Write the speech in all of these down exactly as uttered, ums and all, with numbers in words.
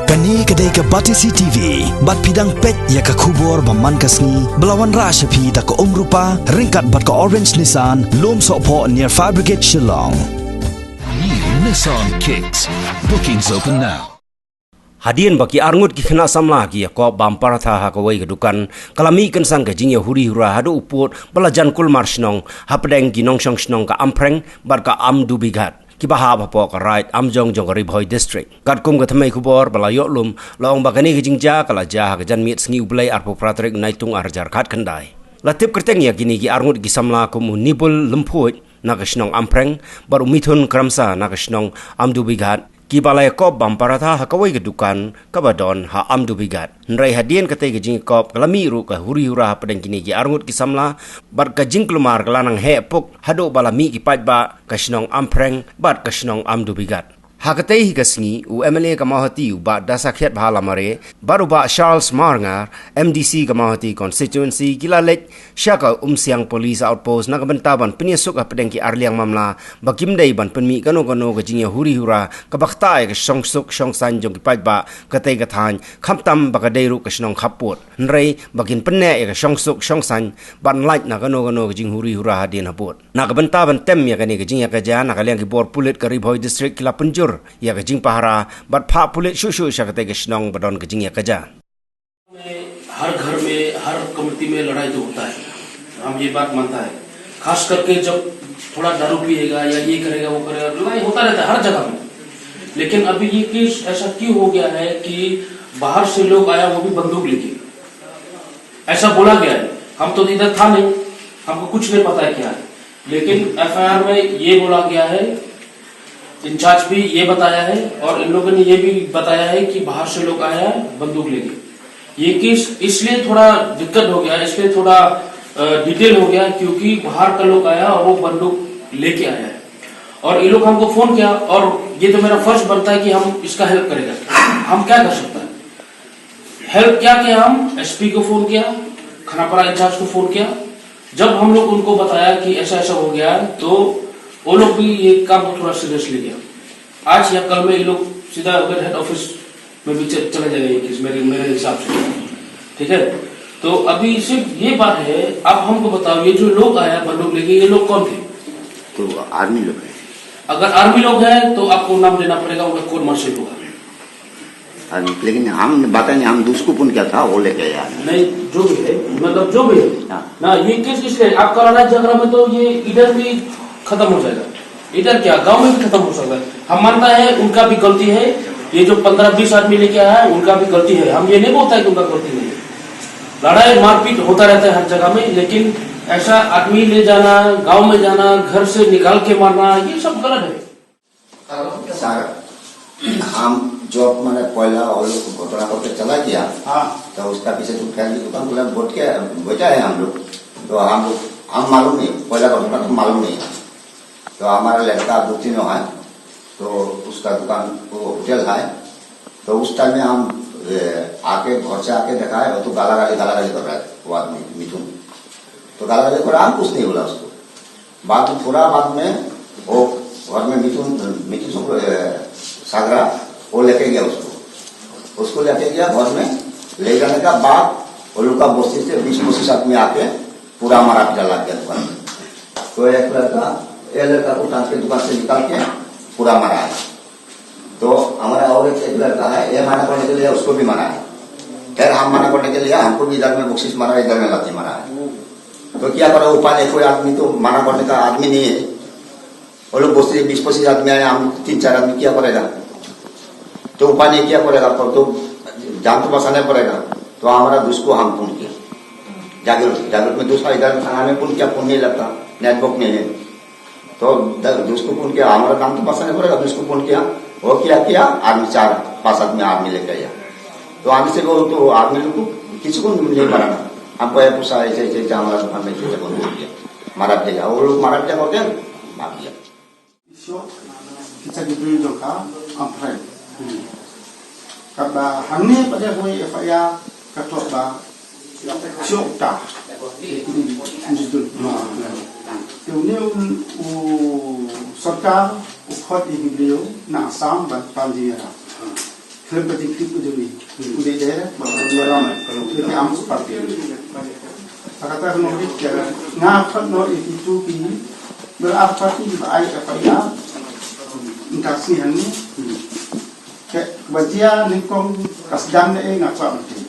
Kane ka dei ka Batesi T V, bad phi dang peit ïa ka khubor ba man ka sngi, ba la wanrah sha phi da ka Umrupa, ryngkat bad ka Orange Nissan, Lumsohphoh near Fire Brigade Shillong. New Nissan Kicks. Bookings open now. Hadien ba ki arngut ki khynnah samla ki ïakop bam paratha ha kawei ka dukan, ka la mih kynsan ka jingïahuri hura haduh u pud ba la jan kulmar shnong, hapdeng ki nongshong shnong ka Ampreng bad ka Amdubighat, kiba hap hapoh ka Raid Amjong jong ka Ri Bhoi District. Katkum ka thymmei khubor ba la ïoh lum, la ong ba kane ka jingjia ka la jia ha ka janmiet sngi U Blei arphew phra tarik Naitung arhajar khatkhyndai. La tip kyrteng ïa kine ki arngut ki samla kum u Nibul Lymphuid na ka shnong Ampreng, bad u Mithun Kramsa na ka shnong Amdubighat, kiba la ïakop bam paratha ha kawei ka dukan kaba don ha Amdubighat. Hynrei hadien katei ka jingïakop ka la mih ruh ka huri hura hapdeng kine ki arngut ki samla, bad ka jingkulmar ka la nang heh puk haduh ba la mih ki paidbah ka shnong Ampreng bad ka shnong Amdubighat. Ha katei hi ka sngi, u M L A ka Mawhati, u Bah Dasakhiatbha Lamare, bad u Bah Charles Marngar, M D C ka Mawhati constituency, ki la leit sha ka Umsiang Police Outpost na ka bynta ban pynïasuk hapdeng ki arliang mamla ba kim dei ban pynmih kano kano ka jingïahuri hura kaba ktah ïa ka shongsuk shongsaiñ jong ki paidbah katei ka thaiñ, khamtam ba ka dei ruh ka shnong khappud. Hynrei ba kin pynneh ïa ka shongsuk shongsaiñ ban lait na kano kano ka jinghuri hura hadien habud. Na ka bynta ban tem ïa kane ka jingïakajia, na ka liang ki bor pulit ka Ri Bhoi District ki la pynjur ïa ka jingpahara bad phah pulit shuh shuh sha katei ka shnong ba don ka jingïakajia. हर घर में, हर कम्युनिटी में लड़ाई तो होता है, हम ये बात मानता है। खास करके जब थोड़ा दारू पिएगा या ये करेगा, वो करेगा, लड़ाई होता रहता है हर जगह में। लेकिन अभी ये केस ऐसा क्यों हो गया है कि बाहर से लोग आया, वो भी बंदूक लेके? ऐसा बोला गया है, हम तो इधर था नहीं, हमको कुछ नहीं पता है क्या है। लेकिन एफआईआर में ये बोला गया है, इंचार्ज भी ये बताया है और इन लोगों ने ये भी बताया है कि बाहर से लोग आया है बंदूक लेके। ये केस इसलिए थोड़ा दिक्कत हो गया, इसलिए थोड़ा, अ, डिटेल हो गया, क्योंकि बाहर का लोग आया और वो बंदूक लेके आया है। और ये लोग हमको फोन किया और ये तो मेरा फर्ज बनता है कि हम इसका हेल्प करेगा। हम क्या कर सकते हैं? हेल्प क्या किया? हम एसपी को फोन किया, खानापाड़ा इंचार्ज को फोन किया। जब हम लोग उनको बताया कि ऐसा ऐसा हो गया है, तो वो लोग भी ये काम को थोड़ा सीरियसली लिया। आज या कल में ये लोग सीधा उधर हेड ऑफिस में भी च-, चला जाएगा ये केस, मेरे, मेरे हिसाब से। ठीक है, तो अभी सिर्फ ये बात है, आप हमको बताओ, ये जो लोग आया बंदूक लेके, ये लोग कौन थे? तो आर्मी लोग हैं। अगर आर्मी लोग हैं तो आपको नाम देना पड़ेगा, उनका कोर्ट मार्शल होगा। हाँ, लेकिन हम बताएंगे, हम दुष्कर्म क्या था, वो लेके आया। नहीं, जो भी है, मतलब, जो भी है। हाँ। ना, ये केस इसलिए, आपका लड़ाई झगड़ा में तो ये इधर भी खत्म हो जाएगा। इधर क्या, गांव में भी खत्म हो सकता है। हम मानता है उनका भी गलती है, ये जो पन्द्रह बीस आदमी लेके आया है, उनका भी गलती है। हम ये नहीं बोलता है कि उनका गलती नहीं है। लड़ाई मारपीट होता रहता है हर जगह में, लेकिन ऐसा आदमी ले जाना, गांव में जाना, घर से निकाल के मारना, ये सब गलत है। सर, हम जब मैंने पहला वो लोग घटना करके चला गया, हाँ। तो उसका पीछे तो फैमिली दुकान खुला, बोट के बैठा है हम लोग। तो हम, हम मालूम नहीं, पहला घटना तो मालूम नहीं। तो हमारा लड़का दो तीन है, तो उसका दुकान, वो होटल है। तो उस टाइम में हम, ए, आके, घर से आके देखा है, वो तो गाला गाली, गाला गाली कर रहा है वो आदमी, मिथुन। तो गाला गाली कर रहा, हम कुछ नहीं बोला उसको। बाद में, थोड़ा बाद में वो घर में मिथुन, मिथुन शुक्ल, ए, सागरा, वो लेके गया उसको। उसको लेके गया घर में, ले जाने का बाद वो लोग का बस्ती से बीस पच्चीस आदमी आके पूरा मारा पीटा लग गया दुकान में। तो एक लड़का, एक लड़का को टांग के दुकान से निकाल के पूरा मारा है। तो हमारा और एक, एक लड़का है, ये मना करने के लिए उसको भी मारा है। फिर हम मना करने के लिए हमको भी इधर में बख्शीश मारा, इधर में लाठी मारा है। तो क्या करो, उपाय नहीं, कोई आदमी तो मना करने का आदमी नहीं है। वो लोग बस्ती से बीस पच्चीस आदमी आए, हम तीन चार आदमी क्या करेगा? तो उपाय नहीं, क्या करेगा? पर तो जान तो बचाना पड़ेगा। तो हमारा दुष्को हम फोन किया, जागरूक, जागरूक में दूसरा इधर थाना में फोन किया, फोन नहीं लगता, नेटवर्क नहीं है। तो द-, दुष्को फोन किया, हमारा काम तो बचाना पड़ेगा, दुष्को फोन किया। वो क्या किया? आदमी चार, पांच आदमी आदमी लेके आया। तो आने से वो तो आदमी लोग को, किसी को नहीं मारा था। हमको ये पूछा, ऐसे, ऐसे, ऐसे हमारा दुकान में ऐसे, ऐसे बोल दिया, मारा दिया। वो लोग मारा दिया करके भाग गया। Shuh, kita ki briew jong ka, Ampreng. Kaba hangne ba dei hoi F I R ka tlot ba shuh ta. Te une u, u sorkar u khot ïa ki briew na Assam bad pan jingïarap. Khlem ka jingtip u jong ngi. U dei direct ba ka jingïalam. Ka long ki arms party. Ka kata ka nongrim ka nga khot noh ïa kitu ki, ba arms party ba ai F I R. Nta sngi hangne. Ka ba jia nyngkong ka sdang ne nga kwah mesti.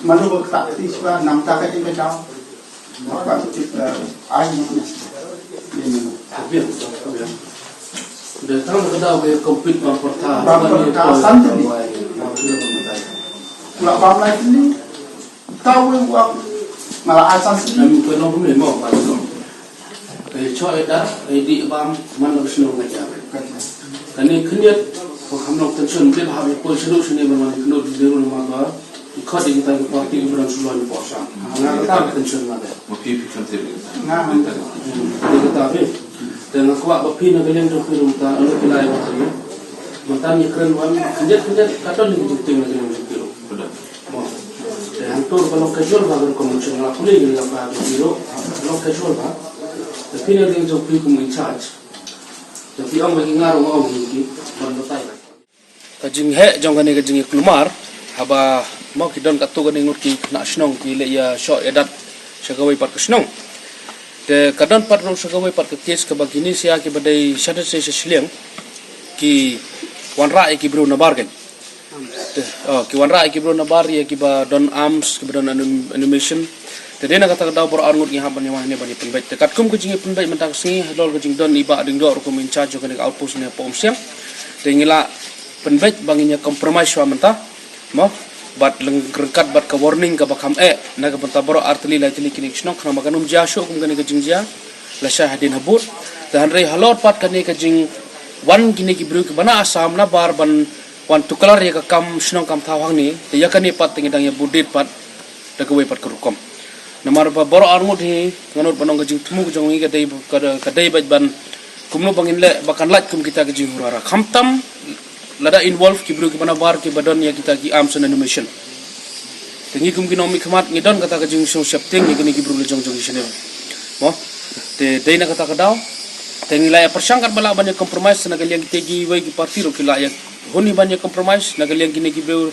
Malu ba ka tak ti shuwa nam ta ka ïa ka daw. Ba ka tip ai ni. Biang, biang. Dah tang ka daw ke kompit bang perta. Bang perta santai ni. Pula bang lai ni. Tahu yang buat malah asal sini. Kami kena bumi mau bang. Kaya choi dah, kaya di bam, man la sino ngajar. Kani khyndiat ko kham long tension, beli bahap ko sino sini ban man keno di deru nama ba. Ikot di kita ke parti ke berang suluan di posang. Nga kata tension ma deh. Mapi pi kan tiri. Nga. Di kata pi. Dan aku apa pi na kalian tu film ta, anu kila yang tadi. Matan ni keren wan, khyndiat khyndiat katon ni jingting na kalian tu film. Betul. Mo. Dan tu kalau casual ba ko mention la puli ni la ba tu film. Kalau casual ba. Tapi na kalian tu film in charge. Tapi ang bagi ngarung ang ni ki ban batai. Ka jingheh jong kane ka jingïakulmar, haba mo ki don katto katne ngut ki khynnah shnong ki leh ïa shoh ïa dat sha kawei pat ka shnong. Te ka don pat ruh sha kawei pat ka case kaba kine sha kiba dei sha dei sha shiliang ki wanrah ïa ki briew nabar kan. Te, oh, ki wanrah ïa ki briew nabar ïa kiba don arms, kiba don anim-, animation. Te dei na kata ka daw baroh arngut ngi hap ban ïa wahne ban ïa pynbeit. Te katkum ka jingïa pynbeit mynta ka sngi halor ka jingdon i Bah Diengdoh ruh kum in charge jong kane ka outpost ne Umsiang. Te ngi la pynbeit ba ngin ïa compromise shuwa mynta. Mo, bad leng-, ryngkat bad ka warning kaba kham eh na ka bynta baroh artylli laitylli kine ki shnong khnang ba kan ym jia shuh kum kane ka jingjia lashai hadien habud. Te hynrei halor pat kane ka jingwan kine ki briew kiba na Assam nabar ban wan tuklar ïa ka kam shnong kam thaw hangne, te ïa kane pat te ngi dang ïa bud pat da kawei pat ka rukom. Namar ba baroh arngut hi nga nud ba nong ka jingthmu ka jong ngi ka dei ka, ka dei bad ban kumno ba ngin leh ba kan lait kum kita ka jinghura ra. Khamtam lada involve ki briew kiba nabar kiba don ïa kita ki arms and ammunition. Te ngi kum ki nongmihkhmat ngi don kata ka jingsngewsheptieng ïa kine ki briew la jong jong ki shnong. Mo. Te dei na kata ka daw. Te ngi la ïa pyrshang katba lah ban ïa compromise na ka liang kita kiwei ki party ruh ki la ïa hun hi ban ïa compromise na ka liang kine ki briew,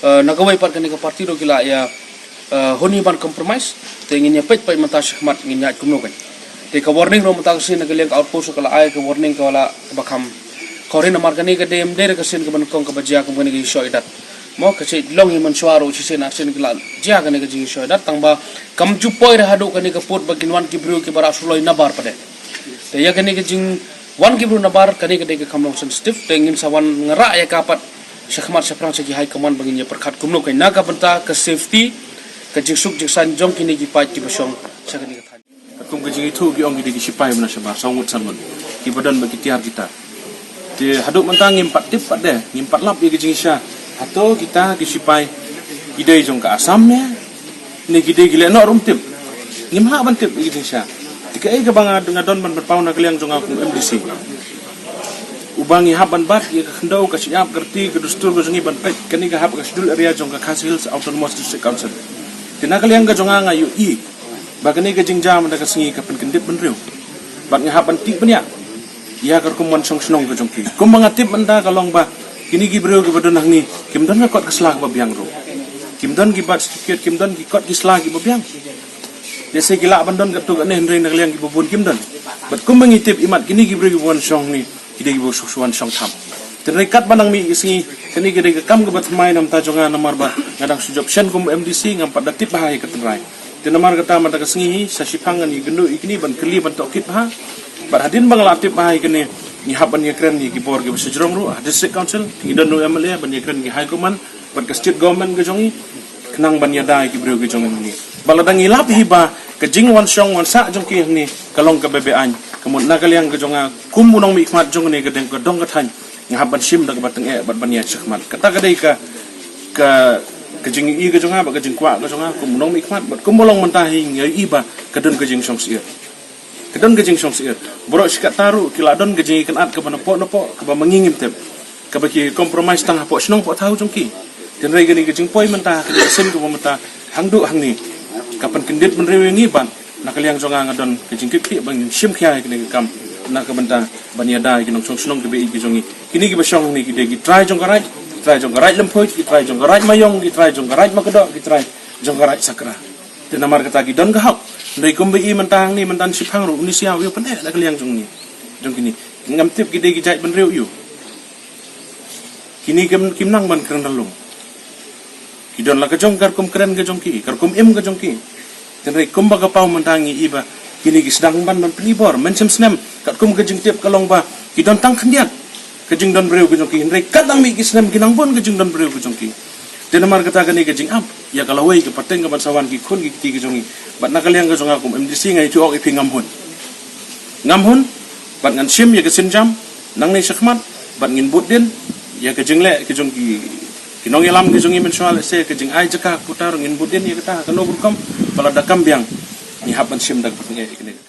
eh, na kawei pat kane ka party ruh ki la ïa, eh, hun hi ban compromise. Te ngin ïa peit peit mynta shakhmat ngin ïa kumno kan. Te ka warning ruh mynta ka sngi na ka liang ka outpost ka la ai ka warning ka la kaba kham. Ka warning namar kane ka dei em dei ka sien kaba nyngkong kaba jia kum kane ka shoh ïa dat. Mo ka shu long hi mynshuwa ruh shisien arsien ka la jia kane ka jingshoh ïa dat tang ba kam ju poi re haduh kane ka pud ba kin wan ki briew kiba rah suloi nabar pat de. Te ïa kane ka jingwan ki briew nabar kane ka dei ka kham long sensitive te ngin sa wan ngarah ïa ka pat shakhmat shaphrang sha ki high command ba ngin ïa pyrkhat kumno ka na ka bynta ka safety ka jingsuk jingsaiñ jong kine ki paid kiba shong sha kane ka thaiñ. Katkum ka jingithuh ki ong ki dei ki shipai mynta shabar saw ngut san ngut kiba don bad ki tiar kita. Te haduh mynta ngim pat tip pat de, ngim pat lap ïa ka jingshisha. Hato kita ki shipai ki dei jong ka Assam ne? Ne ki dei ki leh noh ruh ym tip. Ngim hap ban tip ïa ka jingshisha. Te kaei kaba nga, nga don ban pynpaw na ka liang jong nga kum M D C. Uba ngi hap ban bat ïa ka khyndew ka shyiap ka rti ka dustur ka jong ngi ban peit kane ka hap ka Schedule Area jong ka Khasi Hills Autonomous District Council. Te na ka liang ka jong nga nga ïohi ba kane ka jingjia mynta ka sngi ka pynkyndit bynriew. Bad nga hap ban tip bniah ïa ka rukom wan shong shnong ka jong ki. Kumba nga tip mynta ka long ba kine ki briew kiba don hangne kim don ka kot ka sla kaba biang ruh. Kim don ki birth certificate, kim don ki kot ki sla kiba biang. Lehse ki lah ban don katto katne hynrei na ka liang kiba bun kim don. Bad kumba ngi tip imat kine ki briew kiba wan shong hangne ki dei kiba shu wan shong tham. Te hynrei katba nang mih ka sngi kane ka dei ka kam kaba thymmai na bynta jong nga namar ba nga dang shu jop shen kum M D C ngam pat da tip bha ïa ka tynrai. Te namar kata mynta ka sngi hi sa shiphang ngan ïakynduh ïa kine ban kylli ban tohkit bha. Bad hadien ba nga la tip bha ïa kane ngi hap ban ïakren ïa ki bor kiba shajrong ruh ha District Council, ngi don ruh M L A ban ïakren ïa ki High Command bad ka State Government ka jong ngi khnang ban ïada ïa ki briew ki jong ngi. Bad lada ngi lap hi ba ka jingwan shong wan sah jong ki hangne ka long kaba beaiñ, ka mut na ka liang ka jong nga kum u nongmihkhmat jong kane ka dong ka thaiñ nga hap ban shim da kaba tyngeh bad ban ïaid shakhmat. Kata ka dei ka, ka, ka jingïohi ka jong nga bad ka jingkwah ka jong nga kum u nongmihkhmat bad kumba long mynta hi nga ïohi ba ka don ka jingshong syier. Ka don ka jingshong syier. Baroh shi katta ruh ki la don ka jingïakynad kaba napoh napoh kaba ma ngi ngim tip. Kaba ki compromise tang hapoh shnong hapoh thaw jong ki. Te hynrei kane ka jingpoi mynta ha kane ka sien kaba mynta hangduh hangne ka pynkyndit bynriew ïa ngi bad na ka liang jong nga nga don ka jingkitkhlieh ban shim khia ïa kane ka kam na ka bynta ban ïada ïa ki nongshong shnong kiba ïeit ki jong ngi. Kine kiba shong hangne ki dei ki trai jong ka raid. trai jong ka Raid Lymphuid, ki trai jong ka Raid Maiong, ki trai jong ka Raid Makdoh, ki trai jong ka Raid Sakra. Te namar kata ki don ka hok. Hynrei kumba i mynta hangne mynta shipang ruh uni siaw ïa pyneh na ka liang jong ni. Jong kini. Ngam tip ki dei ki jait bynriew ïa. Kini kim kim nang ban kren da long. Ki don la ka jong ka rukom kren ka jong ki, ka rukom im ka jong ki. Hynrei kumba ka paw mynta ngi i ba kini ki sdang ban ban pynibor, mynshem snem, katkum ka jingtip ka long ba ki don tang khyndiat ka jingdon briew ka jong ki, hynrei katba mih ki snem ki nang bun ka jingdon briew ka jong ki. Te namar kata kane ka jingap ïa ka lawei ka pateng ka ban sa wan ki khun ki kti ka jong ngi. Bad na ka liang ka jong nga kum M D C nga ïathuh ïa phi ngam hun. Ngam hun, bad ngan shim ïa ka sienjam nangne shakhmat, bad ngin bud dien ïa ka jingleh ka jong ki, ki nongïalam ka jong ngi mynshuwa, lehse ka jingai jaka putar, ngin bud dien ïa kata ha kano ka rukom, ba lada kam biang ngi hap ban shim da ka pateng ïa kane.